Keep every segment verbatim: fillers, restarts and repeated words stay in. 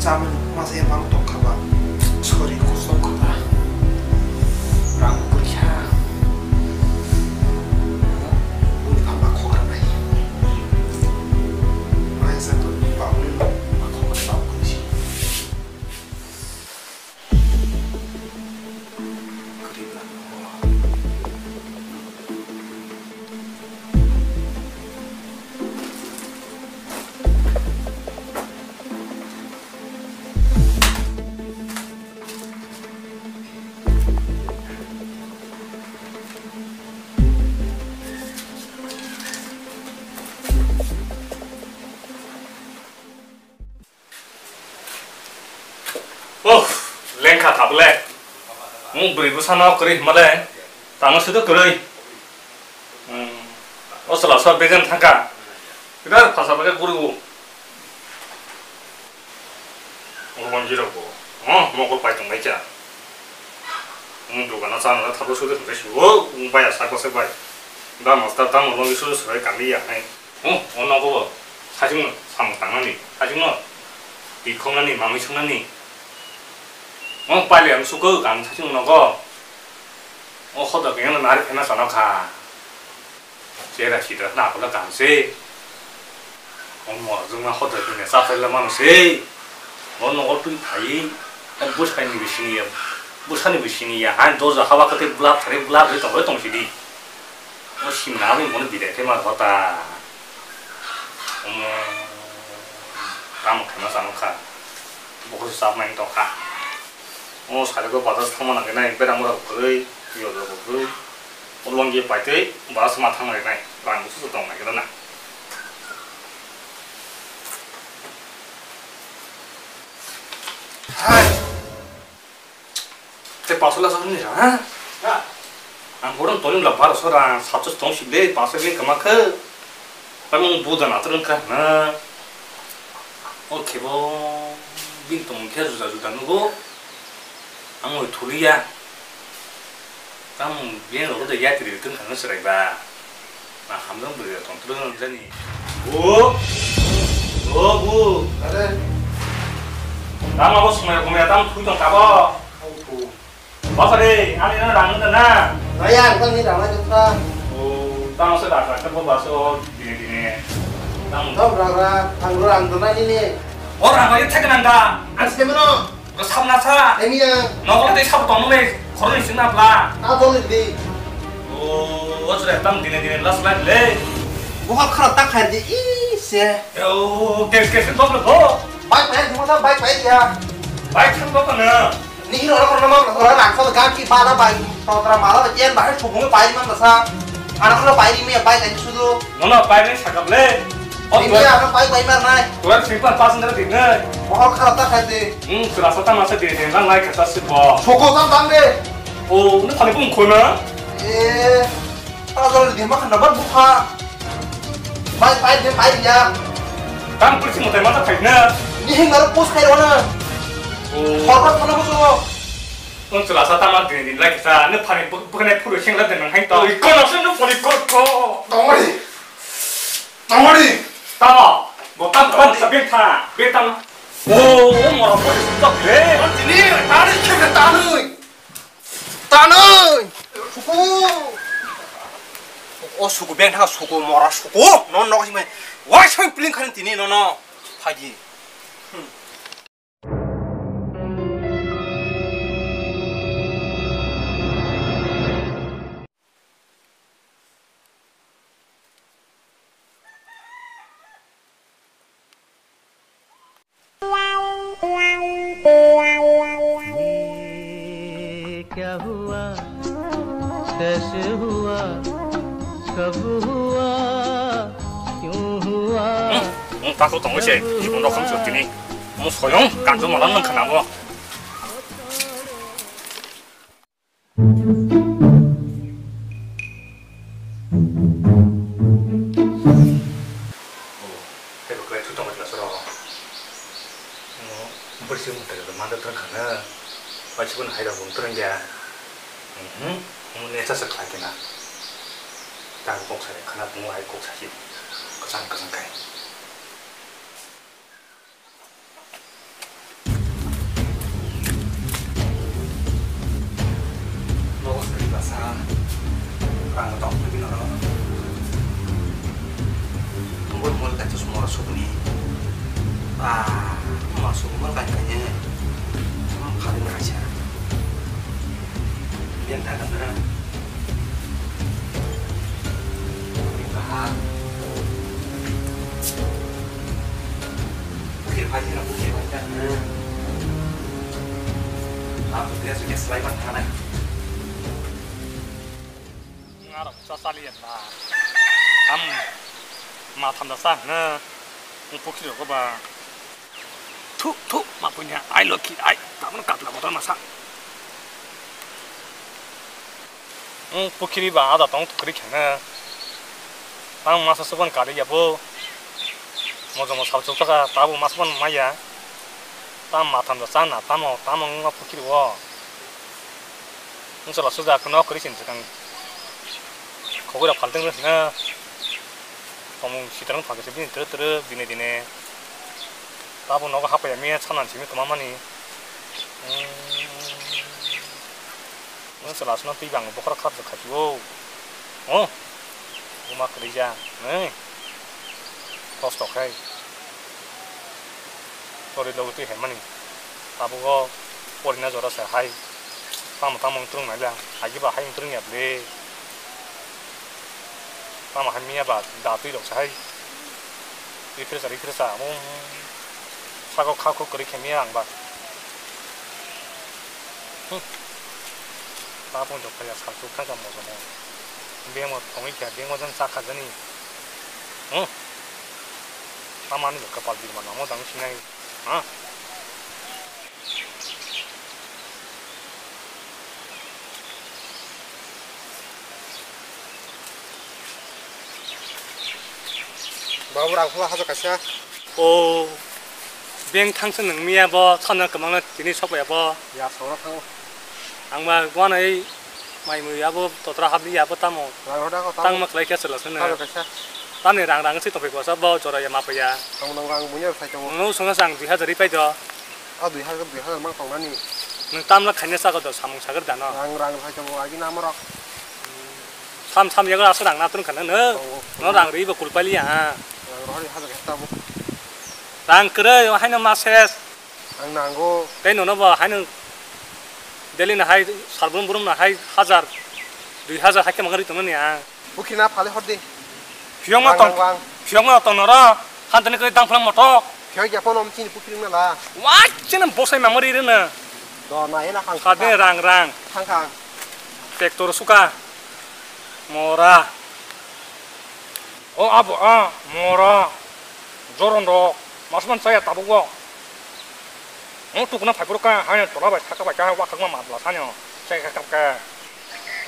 Tamoni masa ya mang tong kha ba. Sorry, kosong kha ba. Rang kurikha. Buni pha ma khokra nai. Mai sa to ni ba uni no ma khokra ba kuri si. Kuri ba. Oh, lengkha tabuk le. Mung bwrwi bwsano kwrwi hwnba le, tamo swido kwrwi. Hmm. O chwla sa bejan thangkha. Birat phasa bagwi gurigo. O longi rok bo. Oh, mokol pai tong lai cha. Mung dogana chana thabo swido hwnba sio. Mung baya sak bwswk bai. Ba master tamo longi swido swrai kanliya hai. Oh, o nogo bo saichung samung tangnani, saichungno twi khoknani, mamui swngnani. Oh, paile ang sukha ang saichung nogo. Oh, hodo khe ano nari phena chano kha. Chera sitra na kola kam se. Oh, mo jungma hodo khe ne sa phela mano se. Mo nogo twi phai. Bwsani bising ya. Bwsani bising ya. Hai doja haba kate blap thare blap re tong tong sidi. O simna aboni bono bidai khe ma hota. Omo tamo khaima chano kha. Bokhorok chapmani tong kha. O sari bo bazar thangma nangkhe nai bera mora kwrwi, yodo kwrwi. O longi paitwi bazar ma thangma nai rang busu tong nai khe na. Hai. Tei paso lasa hwnwi rang, ha? Ha? Ang bohrok tongni bwla baro so rang, satso tong si le, paso bini kwma khe. Tamo buda na twrwng kha hwna. O khe bo bini tongmung khe juda juda nugo. Ang oi thuli ya. Tamo bini rok de yatri twng kha hwnwi chwrai ba. Na hamjak bwrwi rok tong twrwng jani. Bu. O bu. Are. Tamo bo sumaya kumaya tamo thui tong tabo. Au bu. Basa de, ani na rang na na. Raya, ang tang ni rang na jatra. O, tamo se dak dak bo baso dine dine. Tamo. Tamo rang rang, ang rang na ni ni. O rang rang thek nang da. Ang se mano. Bwsam na sa. Emiya. Nogo tei sabo tongmani khoroknwi chwngna bla. Ta tong di. O, o chwrai tang dine dine last line le. Bohal khara ta khai di, i se. O, kes kes tong le bo. Bike pai di mo ta bike pai ya. Bike thang bo kana. Ni hino ora korna ma ora rang sa ga ki ba da bai. To tra ma da yen ba hai chubung pai man sa. Ana khara pai di me bai kai sudu. Nono pai ni sakap le. O ini tuan. Ano pai pai mar nai. Tuan simpan pas ndra di nai. Bohal khara ta khai di. Hmm, selasa ta masa di di nang nai kata si bo. Soko tam tam de. O, ni phani bung khona. Eh, ta jol di ma khana bar bukha. Pai pai de pai ya. Tam kursi mutai mata khai na. Ni hing aro pus khai rona. O. Khor khor khana bujo. Tong chwla sa tama din din lai kisa, ne phani bwkhanai phuru sing la din nang hai to. Oi, kono se no phani kor ko. Tongori. Tongori. Tama. Bo tam tam sa bin tha, bin tam. O, o mora phani tok le. Tini tani khe tanui. Tanui. Suku. O suku ben tha suku mora suku. No no si mai. Wai sang pling khan tini no no. Phagi. ये क्या हुआ, कैसे हुआ, कब हुआ, क्यों हुआ? Hmm, hmm, takhuk tongwi se, jibon rok kham chuk tini. Mo soyong kanjong malam nang khana mo. Tei bo kwlai thu tongma chwla chwla o. Bwrwi se mung taiga manda twrwng khana. Bai se bono hai rok bo twrwng ya. Mhm. Mo ne cha cha khlai kena. Ta kok sa khana mo hai kok sa si. Kwchang kwchang kai. Ah, ma sumber kai kai ne. Kali na sa. Yang tak ada. Bukir pai na, bukir pai na. Apa dia sudah selai mat kana. Ngarok cha chali ya ba. Am ma tham da sa na. Ung pukiri ko ba. Thu thu ma punya ai lo ki ai. Tamno katla motor masa. Ung pukiri ba ada tong tukri khana. Tang masa suban kali ya bo. Mojo mo sal chuk taka tabu mas ban maya. Tam ma tham da sa na tamo tamo ung pukiri wo. Nwng chwla suda kheno kwrwi sin swkang. Khogwi rok phaltwng rw hino. Tongmung sitarang phalkhe se bini twrw twrw dine dine. Tabuk nogo hapaiya miya sanan simi kwmamani. Nwng chwla aswkno twi bang bokhorok khap khati o. O. Buma kwrwija. Nwng. Kosto khai. Tori logo twi haimani. Tabuk o porina jora se hai. Tamo tamo wng twrwng naila. Agi ba hai wng twrwng ya ble. Tamo hai miya ba da twi rok se hai. Refresher, refresher. Amo sako kha khuk kwrwi khe miya ang ba. Hmm. Tabuk jok phaiya sal chuk thang kha mojomo. Bemo thongwi khe bemo jang cha kha jani. Hmm. Tamo ani jok kapal birma namo dang sinai. Ha? Babu, rang phano hajar kaisa. O, beng thangsa nang miya bo, sana kwmangna tini sok ya bo. Ya, soro thango. Ang ma gwanai mai mui abo totra habli abo tamo. Rang hoda ko tamo. Tang ma khlai khe chwla sene. Hajar kaisa. Tamni rang rang si topik wasa bo jora ya ma paya. Tamo nang rang bunya sai tamo. Nung sunga sang dui hajar ri pai do. A dui hajar, dui hajar mang tongnani. Nwng tamla khaina sago do samung sagri dano. Rang, rang hai tongo, agini amorok. Sam, sam yago aswk rang na tong khana no. Tongo. No rang ri bo kulpali ya. Rang rohori hajar hekta bo. Rang kwrwi, haino ma ses. Ang nango. Tei nono bo haino daily no hai sarbrum brum no hai hajar, dui hajar hai khe mang ri tongmani ang. Bukhi na phale hor di. Phiyokma Rang, tong, rang, rang. Phiyokma tong noro, hanteni koi tang phlang motok. Phiyok ya phone om chini bukhi na la. Wai, chini bosai mamari rena. Do na ena kang. Khade rang, rang. Kang, kang. Tractor suka. Mora. O abo, a, mora. Joron rok. Masman saya tabuk bo. O tukuna phaiphuru ka, hai tola bai saka bai ka, wakhakma matla sanyo. Saya ka kap ka.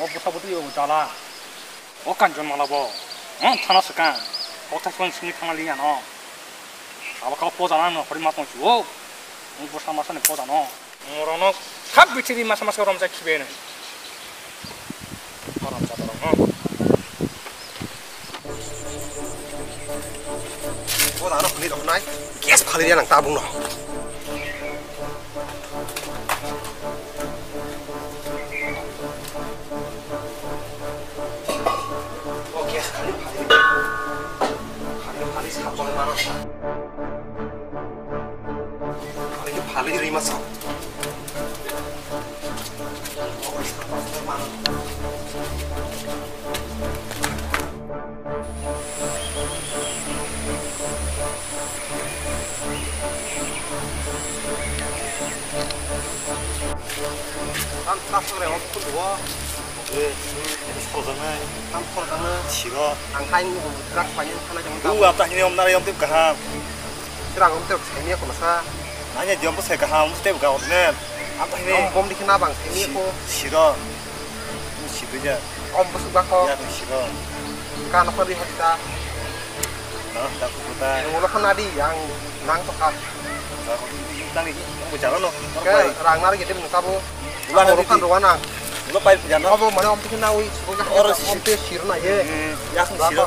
O busa buti yo jala. O Kanchon mala bo, hmm, thana swkang, o thai phone simi thangna liya no. Abo kabo poja nang no, hori ma tong si o, hmm, bwsa masa ni poja no. Moro no, khap bithi di masa masa romjak khibe no. O romjak borok no. Poja no khani rok nai, gas phali ya nang tabuk no. Phali rwi masa. Tam tak sore om kun duo. Eh, sorjaknai. Tam sorjaknai. Siro. Ang hai drugs painani thana jang. U ata hini om nari om tip kaham. Sirang om tip saini kono sa. Nanya diom bo sai kaham, tip ga ordinary. Ata hini. Om bom dikhe na bang saini ko. Siro. Sibija. Om bwswk bakho. Ya, tong siro. Kano khori hota. No, ta kukuta. Nungno khona di, ang nang tokha. Nang ni, ang bujalo no. Ke rang nar gede nung sabo. Ulo na di. Rang nar. Ulo pai bujalo. Abo mane om tikna ui, oro om te siro na ye. Hmm, ya siro.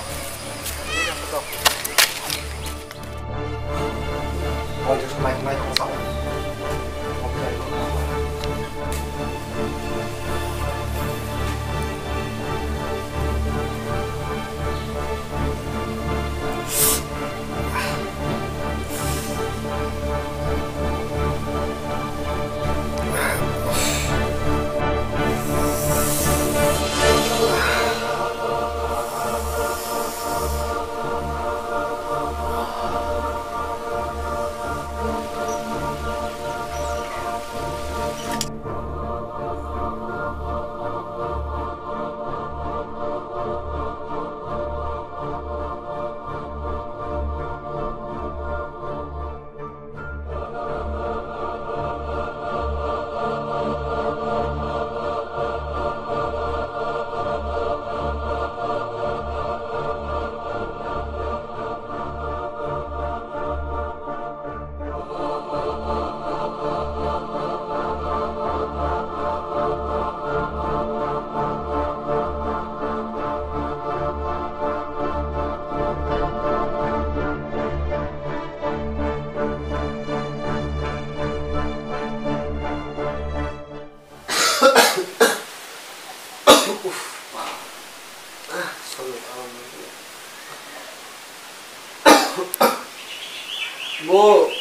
Bo.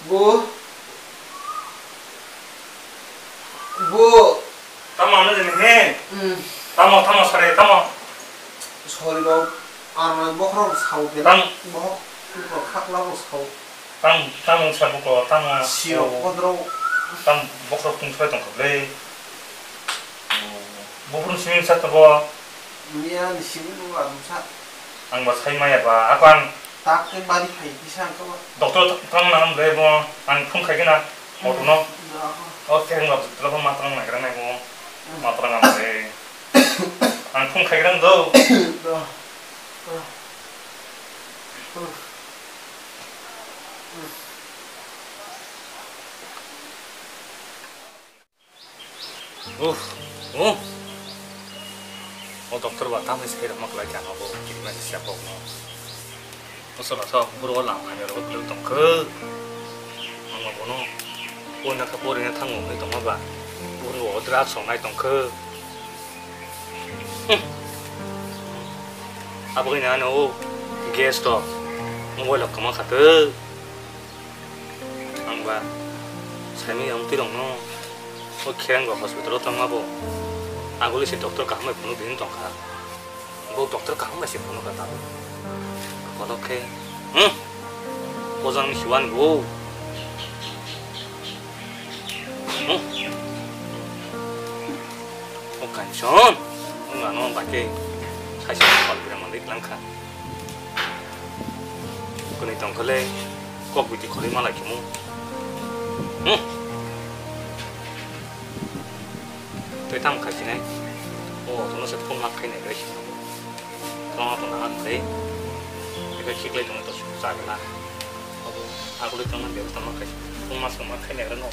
Bo. Bo. Tamo ano jani he? Hmm. Tamo, tamo sare, tamo. Sorry, bo. Ano bokhorok sao bela. Tam- Bokhorok khakla bo sao. Tam, tamo sabuko, tamo. Siro kodro. Tam bokhorok tungsai tongkha ble. Bokhorok simi sa tabo. Miya ni simi bo adum sa. Ang ba sai maya ba, ako ang Tak khe bari phai kisa ang khe ba. Doctor tang nang ble bo, ang phone khai gana, auto no. Da. O khe ang doctor bo matrang nang gra nai bo, matrang ang ble. Ang phone khai gra do. Da. Uff, uff. O doctor ba tamni sai rwma kwlai kha, abo kirima ni siya bokno. O sola so buro lam hamya rok kwlwi tong khe. Ang bono poina kha porina thango hwnwi tongma ba. Buro o drugs rok nai tong khe. Hmm. Abo khe nang o gas to mobile rok kwma kha twi. Ang ba saimanya amtwirokno o Kherang ba hospital o tongma bo aguli se doctor kaham bai phunuk di hwn tongkha. Bo doctor kaham bai se phunukha tabuk. Kolok khe, hmm? O jang ni hiwan bo. Hmm? O Kanchon, wng ano ba khe saisa pal gram manwi twlang kha. Kwnwi tongkha le kok biti khorwi malai khemu. Hmm. Tei tamo khai sinai. O, tono se phone ma khainai bai sino. Tono tono han tei. Eka khiklai tono to chagla. Abo agulwi tongna bebostha ma khai. Phone ma songma khainai bai no.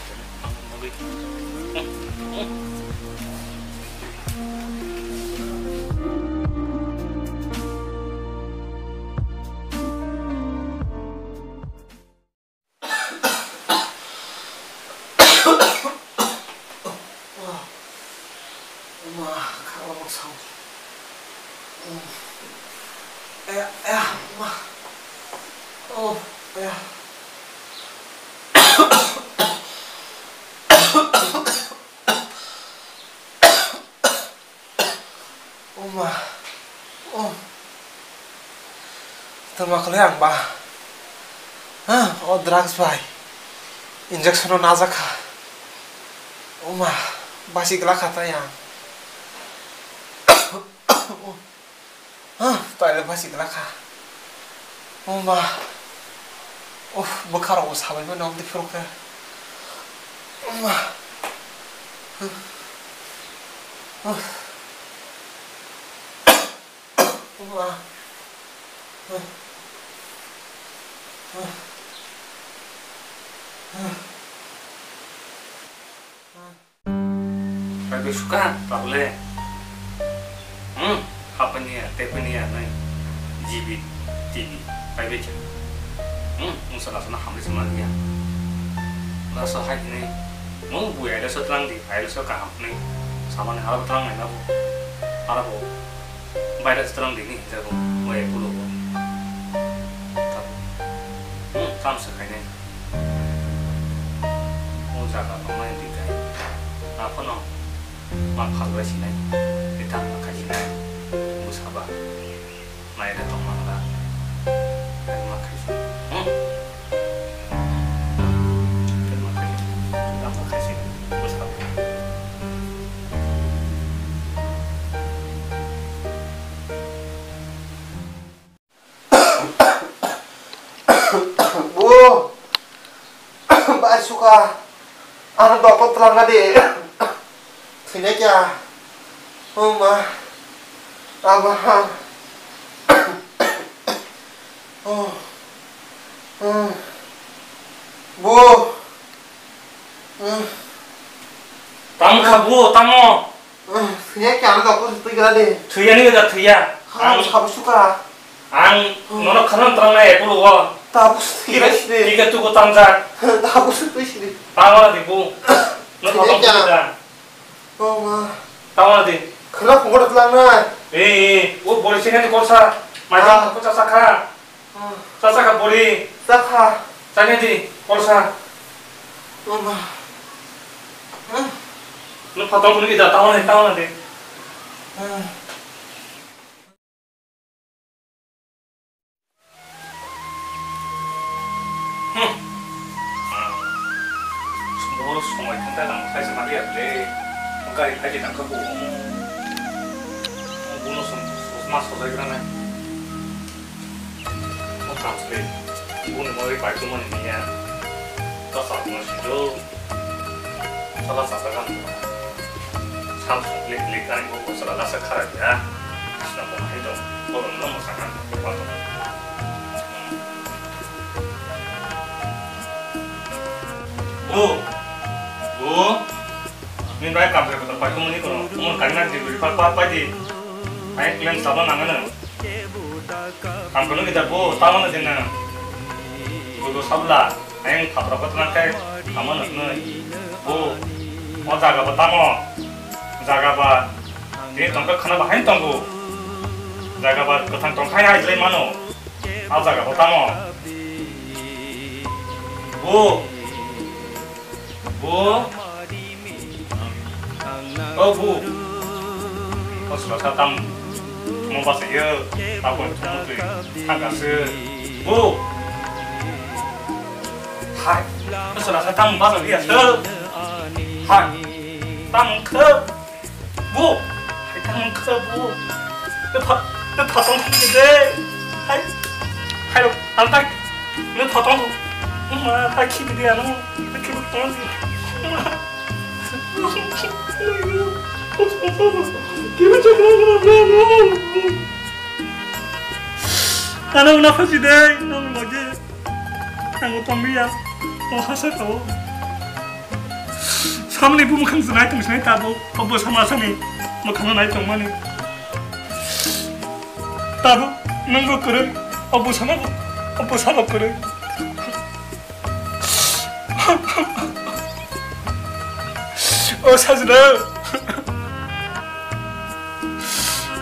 Oma. Oh. Tama khlai ang ba. Ha, o drugs bai. Injection no najak kha. Oma, basi gla kha tai ang. Oh. Ha, toilet basi gla kha. Oma. Uff, bwkha rok bo sabai mano, amtwi phuru khe. Oma. Uff. Oma. Pai bai suka, tabule. Hmm, hapaniya, tepaniya, nai. G B, T V, pai bai cha. Hmm, mungsa lasa na hamri sama dia. Lasa hai ni. Mung bu ai lasa tlang di, ai lasa kaham ni. Sama ni harap tlang ni na bu. Harap bu. Virus tlang di ni hinjago, mo e pulo bo. Hmm, tam se khainai. O jaga tongmani di kai. Aphano ma phalbai sinai. Ita ma khai sinai. Busaba. Mai da tongmang da. Ai ma khai sinai. Hmm? Ai ma khai sinai. Ai ma khai sinai. Busaba. Bo, bai suka, ano dokot twlangna de. Thwina kya? Oh ma, aba ha. Oh, oh. Bo. Tamo kha bo, tamo. Thwiya khe ano doktor se twi gra de. Thwiya ni gada thwiya. Ha, ang sabo suka. Ang nono khana trangnai apple o. Tabuk se twi gra sidi. Tiga tuku tangjak. Tabuk se twi sidi. Tamo na dibu. No thwiya khe. Oh ma. Tamo na di. Khana khungor tlang na. Eh, eh, o bori sini ni korsa. Mai tang ko cha sakha. Cha cha kha bori. Cha kha. Cha kha di, porsa. Mama. Nwng phatong phunuk ida, tamo nai, tamo nai di. Hmm. Boro somoi thangkhe nang khaisa manliya ble. Gari phaidi nangkha bo. Bono som, sosma sojai granai. O translate. Boni mori pai tumani niya. Kasa no sinjo. Sala sasa kan. Samsung klik klik kan ko sala lasa kharap ya. Sina ko hai dong. Ko dong no masa kan. Ko dong. Bo. Bo. Ni bai kam ko pai ko ni ko. Mo kan na di ri pa pa pa di. Ai plan saba nang na. Kam ko ni da bo ta ma na din na. Bo do sabla. Ayang thapra ko tang khe tamo nuknwi. Bo, o jaga ba tamo? Jaga ba tini tongkha khana ba haino tongo. Jaga ba kwthang tongkha hai jai mano. A jaga ba tamo? Bo, bo, o bo. O sura sa tam mo ba se yo. Abo mo twi thang ka se. Bo. Hai, swla khe tamo bajak ya sir. Hai, tamo khe. Bo, hai tamo khe bo. Te pha, te pha tong khe de. Hai, hai, ang tak, ne pha tong. Ma, tak khi de ano, tak khi tong. Ano na pha si de, ano lagi. Ang tonglia, o hasa tao. Samni bumukhang se nai tong sinai tabo, obo sama sani mukhang nai tong mani. Tabo, nangbo kwrwi, obo sama bo, obo sama kwrwi. O sajna.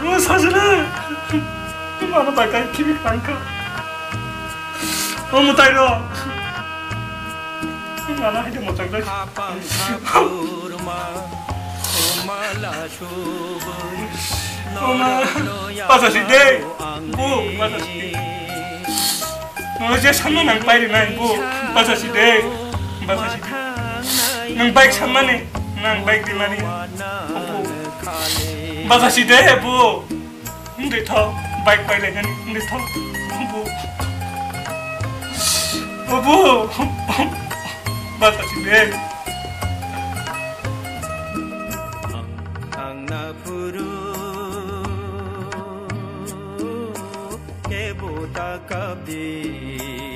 O sajna. Mano bakai kibi kangka. O mutai ro. Mana hai de mochak dai. Oma, pasa si de. Bu, pasa si de. Nang je sama nang pai ri nang bu, pasa si de. Pasa si de. Nang bike sama ni, nang bike di mani. Bu. Pasa si de bu. Hindi tho, bike pai lai nani, hindi tho. Bu. Bu. Bata si de. Ang naphuru kebo ta kabdi.